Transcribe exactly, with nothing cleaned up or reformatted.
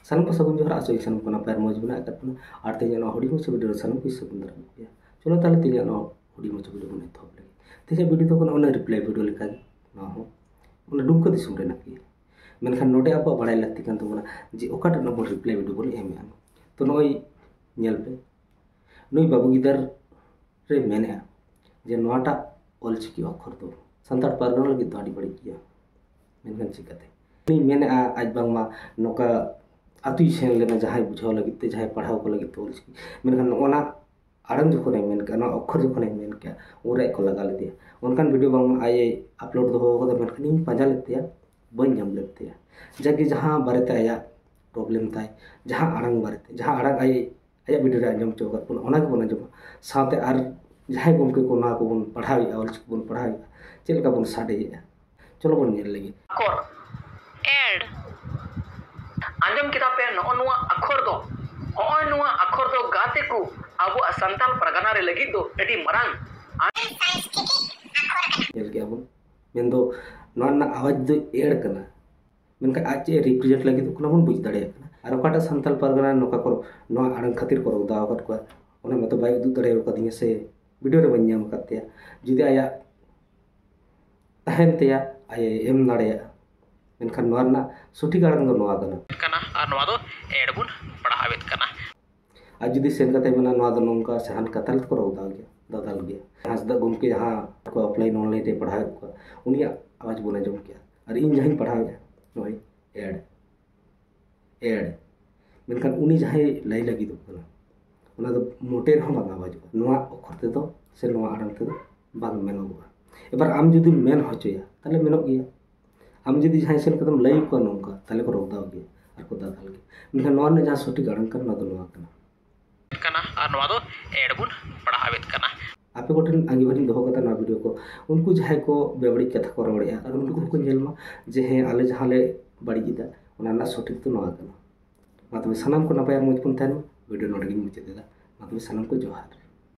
ᱥᱟᱱᱟᱢ ᱠᱚ ᱥᱟᱹᱜᱩᱱ ᱡᱚᱦᱟᱨ, ᱟᱥᱚᱜ ᱟᱹᱧ ᱥᱟᱱᱟᱢ ᱠᱚ ᱱᱟᱯᱟᱭ ᱟᱨ ᱢᱚᱡᱽ ᱢᱮᱱᱟᱜ ᱟᱠᱟᱫ ᱵᱚᱱᱟ᱾ ᱟᱨ ᱛᱮᱦᱮᱧᱟᱜ ᱱᱚᱣᱟ ᱦᱩᱰᱤᱧ ᱢᱟᱪᱷᱟ ᱵᱷᱤᱰᱤᱭᱳ ᱨᱮ ᱥᱟᱱᱟᱢ ᱠᱚ ᱥᱟᱹᱜᱩᱱ ᱫᱟᱨᱟᱢ ᱜᱮᱭᱟ᱾ ᱪᱚᱞᱚ ᱛᱟᱦᱞᱮ ᱛᱮᱦᱮᱧᱟᱜ ᱱᱚᱣᱟ ᱦᱩᱰᱤᱧ ᱢᱟᱪᱷᱟ ᱵᱷᱤᱰᱤᱭᱳ ᱵᱚᱱ ᱮᱛᱚᱦᱚᱵ ᱞᱮᱜᱮ᱾ ᱛᱮᱦᱮᱧᱟᱜ ᱵᱷᱤᱰᱤᱭᱳ ᱫᱚ ᱠᱟᱱᱟ ᱚᱱᱟ ᱨᱤᱯᱞᱟᱭ ᱵᱷᱤᱰᱤᱭᱳ ᱞᱮᱠᱟ ᱜᱮ ᱱᱚᱣᱟ ᱦᱚᱸ, ᱚᱱᱟ ᱰᱩᱢᱠᱟᱹ ᱫᱤᱥᱚᱢ ᱨᱮᱱᱟᱜ ᱜᱮ᱾ ᱢᱮᱱᱠᱷᱟᱱ ᱱᱚᱰᱮ ᱟᱵᱚᱣᱟᱜ ᱵᱟᱲᱟᱭ ᱞᱟᱹᱠᱛᱤ ᱠᱟᱱ ᱛᱟᱵᱚᱱᱟ ᱡᱮ ᱚᱠᱟᱴᱟᱜ ᱨᱮᱱᱟᱜ ᱵᱚᱱ ᱨᱤᱯᱞᱟᱭ ᱵᱷᱤᱰᱤᱭᱳ ᱵᱚᱱ ᱮᱢᱮᱜᱼᱟ᱾ ᱛᱚ ᱱᱚᱜᱼᱚᱭ ᱧᱮᱞ ᱯᱮ, ᱱᱩᱭ ᱵᱟᱹᱵᱩ ᱜᱤᱫᱟᱹᱨ ᱨᱮ ᱢᱮᱱᱮᱜᱼᱟ ᱡᱮ ᱱᱚᱣᱟᱴᱟᱜ ᱚᱞᱪᱤᱠᱤ ᱚᱠᱠᱷᱚᱨ ᱫᱚ ᱥᱟᱱᱛᱟᱲ ᱯᱟᱨᱜᱟᱱᱟ ᱞᱟᱹᱜᱤᱫ ᱫᱚ ᱟᱹᱰᱤ ᱵᱟᱹᱲᱤᱡ ᱜᱮᱭᱟ᱾ ᱢᱮᱱᱠᱷᱟᱱ ᱪᱤᱠᱟᱹᱛᱮ? ᱩᱱᱤ ᱢᱮᱱᱮᱜᱼᱟ ᱟᱡ ᱵᱟᱝᱢᱟ ᱱᱚᱝᱠᱟ ᱟᱹᱛᱩᱭ ᱥᱮᱱ ᱞᱮᱱᱟ ᱡᱟᱦᱟᱸᱭ ᱵᱩᱡᱷᱟᱹᱣ ᱞᱟᱹᱜᱤᱫ ᱛᱮ, ᱡᱟᱦᱟᱸᱭ ᱯᱟᱲᱦᱟᱣ ᱠᱚ ᱞᱟᱹᱜᱤᱫ ᱛᱮ ᱚᱞᱪᱤᱠᱤ᱾ ᱢᱮᱱᱠᱷᱟᱱ ᱱᱚᱜᱼᱚ ᱱᱟ ᱟᱲᱟᱝ ᱡᱚᱠᱷᱚᱱᱮ ᱢᱮᱱ ᱠᱮᱜᱼᱟ, ᱱᱚᱣᱟ ᱚᱠᱠᱷᱚᱨ ᱡᱚᱠᱷᱚᱱᱮ ᱢᱮᱱ ᱠᱮᱜᱼᱟ, ᱩᱱᱨᱮ ᱟᱡ ᱠᱚ ᱞᱟᱜᱟ ᱞᱮᱫᱮᱭᱟ᱾ ᱚᱱᱠᱟᱱ ᱵᱷᱤᱰᱤᱭᱳ ᱵᱟᱝᱢᱟ ᱟᱡ ᱮ ᱟᱯᱞᱳᱰ ᱫᱚᱦᱚ ᱠᱟᱫᱟ, ᱢᱮᱱᱠᱷᱟᱱ ᱤᱧ ᱯᱟᱸᱡᱟ ᱞᱮᱫ ᱛᱟᱭᱟ, ᱵᱟᱹᱧ ᱧᱟᱢ ᱞᱮᱫ ᱛᱟᱭᱟ᱾ ᱡᱟᱜᱮ ᱡᱟᱦᱟᱸ ᱵᱟᱨᱮᱛᱮ ᱟᱭᱟᱜ ᱯᱨᱚᱵᱞᱮᱢ ᱛᱟᱭ, ᱡᱟᱦᱟᱸ ᱟᱲᱟᱝ ᱵᱟᱨᱮᱛᱮ, ᱡᱟᱦᱟᱸ ᱟᱲᱟᱝ ᱟᱡ ᱟᱭᱟᱜ ᱵᱷᱤᱰᱤᱭᱳ ᱨᱮ ᱟᱸᱡᱚᱢ ᱦᱚᱪᱚ ᱟᱠᱟᱫ ᱵᱚᱱᱟ, ᱚᱱᱟ ᱜᱮᱵᱚᱱ ᱟᱸᱡᱚᱢᱟ᱾ ᱥᱟᱶᱛᱮ ᱟᱨ ᱡᱟᱦᱟᱸᱭ ᱜᱚᱢᱠᱮ ᱠᱚ ᱱᱚᱣᱟ ᱠᱚᱵᱚᱱ ᱯᱟᱲᱦᱟᱣᱮᱫᱼᱟ, ᱚᱞᱪᱤᱠᱤ ᱵᱚᱱ ᱯᱟᱲᱦᱟᱣᱮᱫᱼᱟ, ᱪᱮᱫ ᱞᱮᱠᱟ ᱵᱚᱱ ᱥᱟᱰᱮᱭᱮᱫᱼᱟ, ᱪᱚᱞᱚ ᱵᱚᱱ ᱧᱮᱞ ᱞᱮᱜᱮ᱾ ᱟᱠᱷᱚᱨ, ᱮᱰ᱾ ᱟᱸᱡᱚᱢ ᱠᱮᱫᱟ ᱯᱮ, ᱱᱚᱜᱼᱚ ᱱᱚᱣᱟ ᱟᱠᱷᱚᱨ ᱫᱚ, ᱦᱚᱸᱜᱼᱚᱭ ᱱᱚᱣᱟ ᱟᱠᱷᱚᱨ ᱫᱚ ᱜᱟᱛᱮ ᱠᱚ ᱟᱵᱚᱣᱟᱜ ᱥᱟᱱᱛᱟᱲ ᱯᱟᱨᱜᱟᱱᱟ ᱨᱮ ᱞᱟᱹᱜᱤᱫ ᱫᱚ ᱟᱹᱰᱤ ᱢᱟᱨᱟᱝ ᱧᱮᱞ ᱠᱮᱜᱼᱟ ᱵᱚᱱ᱾ ᱢᱮᱱᱫᱚ ᱱᱚᱣᱟ ᱨᱮᱱᱟᱜ ᱟᱣᱟᱡᱽ ᱫᱚ ᱮᱰ ᱠᱟᱱᱟ, ᱢᱮᱱᱠᱷᱟᱱ ᱟᱡ ᱪᱮᱫ ᱮ ᱨᱤᱯᱨᱮᱡᱮᱱᱴ ᱞᱟᱹᱜᱤᱫᱚᱜ ᱠᱟᱱᱟ ᱵᱚᱱ ᱵᱩᱡᱽ ᱫᱟᱲᱮᱭᱟᱜ ᱠᱟᱱᱟ᱾ ᱟᱨ ᱚᱠᱟᱴᱟᱜ ᱥᱟᱱᱛᱟᱲ ᱯᱟᱨᱜᱟᱱᱟ ᱱᱚᱝᱠᱟ ᱠᱚ, ᱱᱚᱣᱟ ᱟᱲᱟᱝ ᱠᱷᱟᱹᱛᱤᱨ ᱠᱚ ᱨᱚᱜᱫᱟᱣ ᱟᱠᱟᱫ ᱠᱚᱣᱟ, ᱚᱱᱟ ᱢᱟᱛᱚ ᱵᱟᱭ ᱩᱫᱩᱜ ᱫᱟᱲᱮ ᱟᱠᱟᱫᱤᱧᱟ ᱥᱮ ᱵᱷᱤᱰᱤᱭᱳ ᱨᱮ ᱵᱟᱹᱧ ᱧᱟᱢ ᱟᱠᱟᱫ ᱛᱟᱭᱟ᱾ ᱡᱩᱫᱤ ᱟᱭᱟᱜ ᱛᱟᱦᱮᱱ ᱛᱟᱭᱟ, ᱟᱡ ᱮ ᱮᱢ ᱫᱟᱲᱮᱭᱟᱜᱼᱟ᱾ ᱢᱮᱱᱠᱷᱟᱱ ᱱᱚᱣᱟ ᱨᱮᱱᱟᱜ ᱥᱚᱴᱷᱤᱠ ᱟᱲᱟᱝ ᱫᱚ ᱱᱚᱣᱟ ᱠᱟᱱᱟ᱾ ᱠᱟᱱᱟ ᱟᱨ ᱱᱚᱣᱟ ᱫᱚ ᱮᱰ ᱵᱚᱱ ᱯᱟᱲᱦᱟᱣᱮᱫ ᱠᱟᱱᱟ᱾ ᱟᱨ ᱡᱩᱫᱤ ᱥᱮᱱ ᱠᱟᱛᱮ ᱢᱮᱱᱟ, ᱱᱚᱣᱟ ᱫᱚ ᱱᱚᱝᱠᱟ ᱥᱮ ᱦᱟᱱᱠᱟ, ᱛᱟᱦᱞᱮ ᱛᱚᱠᱚ ᱨᱚᱜᱫᱟᱣ ᱜᱮᱭᱟ, ᱫᱟᱫᱟᱞ ᱜᱮᱭᱟ᱾ ᱦᱟᱸᱥᱫᱟ ᱜᱚᱢᱠᱮ ᱡᱟᱦᱟᱸ ᱠᱚ ᱚᱯᱷᱞᱟᱭᱤᱱ ᱚᱱᱞᱟᱭᱤᱱ ᱨᱮ ᱯᱟᱲᱦᱟᱣᱮᱫ ᱠᱚᱣᱟ, ᱩᱱᱤᱭᱟᱜ ᱟᱣᱟᱡᱽ ᱵᱚᱱ ᱟᱸᱡᱚᱢ ᱠᱮᱜᱼᱟ᱾ ᱟᱨ ᱤᱧ ᱡᱟᱦᱟᱸᱧ ᱯᱟᱲᱦᱟᱣᱮᱫᱼᱟ, ᱱᱚᱜᱼᱚᱭ ᱮᱰ, ᱮᱰ᱾ ᱢᱮᱱᱠᱷᱟᱱ ᱩᱱᱤ ᱡᱟᱦᱟᱸᱭ ᱞᱟᱹᱭ ᱞᱟᱹᱜᱤᱫᱚᱜ ᱠᱟᱱᱟ, ᱚᱱᱟ ᱫᱚ ᱢᱚᱴᱮ ᱨᱮᱦᱚᱸ ᱵᱟᱝ ᱟᱣᱟᱡᱚᱜᱼᱟ᱾ ᱱᱚᱣᱟ ᱚᱠᱠᱷᱚᱨ ᱛᱮᱫᱚ ᱥᱮ ᱱᱚᱣᱟ ᱟᱲᱟᱝ ᱛᱮᱫᱚ ᱵᱟᱝ ᱢᱮᱱᱚᱜᱚᱜᱼᱟ᱾ ᱮᱵᱟᱨ ᱟᱢ ᱡᱩᱫᱤᱢ ᱢᱮᱱ ᱦᱚᱪᱚᱭᱟ, ᱛᱟᱦᱞᱮ ᱢᱮᱱᱚᱜ ᱜᱮᱭᱟ᱾ ᱟᱢ ᱡᱩᱫᱤ ᱡᱟᱦᱟᱸᱭ ᱥᱮᱱ ᱠᱟᱛᱮᱢ ᱞᱟᱹᱭ ᱟᱠᱚᱣᱟ ᱱᱚᱝᱠᱟ, ᱛᱟᱦᱞᱮ ᱠᱚ ᱨᱚᱜᱫᱟᱣ ᱜᱮᱭᱟ ᱟᱨ ᱠᱚ ᱫᱟᱫᱟᱞ ᱜᱮᱭᱟ᱾ ᱢᱮᱱᱠᱷᱟᱱ ᱱᱚᱣᱟ ᱨᱮᱱᱟᱜ ᱡᱟᱦᱟᱸ ᱥᱚᱴᱷᱤᱠ ᱟᱲᱟᱝ ᱠᱟᱱᱟ, ᱱᱚᱣᱟ ᱫᱚ ᱱᱚᱣᱟ ᱠᱟᱱᱟ᱾ ᱠᱟᱱᱟ ᱟᱨ ᱱᱚᱣᱟ ᱫᱚ ᱮᱰ ᱵᱚᱱ ᱯᱟᱲᱦᱟᱣᱮᱫ ᱠᱟᱱᱟ᱾ ᱟᱯᱮ ᱠᱚᱴᱷᱮᱱ ᱟᱸᱜᱤᱵᱷᱟᱨᱤᱧ ᱫᱚᱦᱚ ᱠᱟᱫᱟ ᱱᱚᱣᱟ ᱵᱷᱤᱰᱤᱭᱳ ᱠᱚ, ᱩᱱᱠᱩ ᱡᱟᱦᱟᱸᱭ ᱠᱚ ᱵᱮᱵᱟᱹᱲᱤᱡ ᱠᱟᱛᱷᱟ ᱠᱚ ᱨᱚᱲᱮᱫᱼᱟ, ᱟᱨ ᱩᱱᱠᱩ ᱠᱚᱦᱚᱸ ᱠᱚ ᱧᱮᱞ ᱢᱟ ᱡᱮ ᱦᱮᱸ, ᱟᱞᱮ ᱡᱟᱦᱟᱸ ᱞᱮ ᱵᱟᱹᱲᱤᱡ ᱮᱫᱟ, ᱚᱱᱟ ᱨᱮᱱᱟᱜ ᱥᱚᱴᱷᱤᱠ ᱫᱚ ᱱᱚᱣᱟ ᱠᱟᱱᱟ᱾ ᱢᱟ ᱛᱚᱵᱮ ᱥᱟᱱᱟᱢ ᱠᱚ ᱱᱟᱯᱟᱭ ᱟᱨ ᱢᱚᱡᱽ ᱵᱚᱱ ᱛᱟᱦᱮᱱ ᱢᱟ᱾ ᱵᱷᱤᱰᱤᱭᱳ ᱱᱚᱰᱮ ᱜᱤᱧ ᱢᱩᱪᱟᱹᱫ ᱮᱫᱟ᱾ ᱢᱟ ᱛᱚᱵᱮ ᱥᱟᱱᱟᱢ ᱠᱚ ᱡᱚᱦᱟᱨ᱾